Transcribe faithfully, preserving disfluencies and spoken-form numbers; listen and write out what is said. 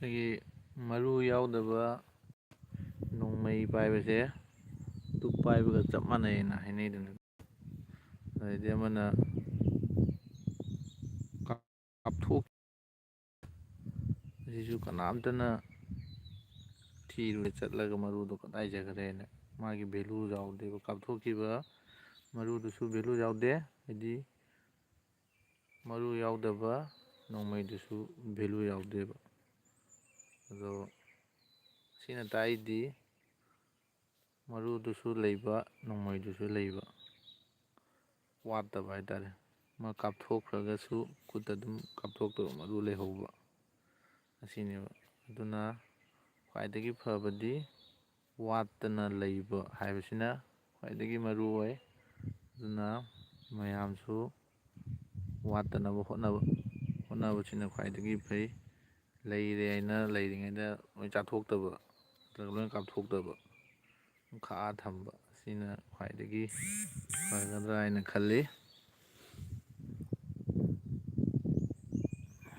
ꯑꯩꯈꯣꯏꯒꯤ ꯃꯔꯨ ꯌꯥꯎꯗꯕ ꯅꯣꯡꯃꯩ ꯄꯥꯏꯕꯁꯦ ꯇꯨꯞ ꯄꯥꯏꯕꯒ ꯆꯞ ꯃꯥꯟꯅꯩꯅ ꯍꯥꯏꯅꯩꯗꯅ꯫ ꯑꯗꯩꯗꯤ ꯑꯃꯅ ꯀꯥꯞꯊꯣꯛ-, ꯑꯁꯤꯁꯨ ꯀꯅꯥꯝꯇꯅ ꯊꯤꯔꯨꯔꯦ ꯆꯠꯂꯒ ꯃꯔꯨꯗꯣ ꯀꯗꯥꯏ ꯆꯠꯈ꯭ꯔꯦꯅ꯫ ꯃꯥꯒꯤ value ꯌꯥꯎꯗꯦꯕ꯫ ꯀꯥꯞꯊꯣꯛꯈꯤꯕ ꯃꯔꯨꯗꯨꯁꯨ value ꯌꯥꯎꯗꯦ, ꯍꯥꯏꯗꯤ ꯃꯔꯨ ꯌꯥꯎꯗꯕ ꯅꯣꯡꯃꯩꯗꯨꯁꯨ value ꯌꯥꯎꯗꯦꯕ꯫ ꯑꯗꯣ ꯁꯤꯅ ꯇꯥꯛꯏꯗꯤ ꯃꯔꯨꯗꯨꯁꯨ ꯂꯩꯕ, ꯅꯣꯡꯃꯩꯗꯨꯁꯨ ꯂꯩꯕ, ꯋꯥꯠꯇꯕ ꯍꯥꯏꯇꯥꯔꯦ꯫ ꯃꯥ ꯀꯥꯞꯊꯣꯛꯈ꯭ꯔꯒꯁꯨ ꯈꯨꯠꯇ ꯑꯗꯨꯝ ꯀꯥꯞꯊꯣꯛꯇꯕ ꯃꯔꯨ ꯂꯩꯍꯧꯕ ꯑꯁꯤꯅꯦꯕ꯫ ꯑꯗꯨꯅ ꯈ꯭ꯋꯥꯏꯗꯒꯤ ꯐꯕꯗꯤ ꯋꯥꯠꯇꯅ ꯂꯩꯕ ꯍꯥꯏꯕꯁꯤꯅ ꯈ꯭ꯋꯥꯏꯗꯒꯤ ꯃꯔꯨ ꯑꯣꯏ꯫ ꯑꯗꯨꯅ ꯃꯌꯥꯝꯁꯨ ꯋꯥꯠꯇꯅꯕ ꯍꯣꯠꯅꯕ, ꯍꯣꯠꯅꯕꯁꯤꯅ ꯈ꯭ꯋꯥꯏꯗꯒꯤ ꯐꯩ꯫ ꯂꯩꯔꯦ ꯍꯥꯏꯅ ꯂꯩꯔꯤꯉꯩꯗ ꯂꯣꯏ ꯆꯥꯊꯣꯛꯇꯕ, ꯅꯠꯇ꯭ꯔꯒ ꯂꯣꯏ ꯀꯥꯞꯊꯣꯛꯇꯕ, ꯈꯥꯛꯑ ꯊꯝꯕ ꯑꯁꯤꯅ ꯈ꯭ꯋꯥꯏꯗꯒꯤ ꯐꯒꯗ꯭ꯔꯥ ꯍꯥꯏꯅ ꯈꯜꯂꯤ꯫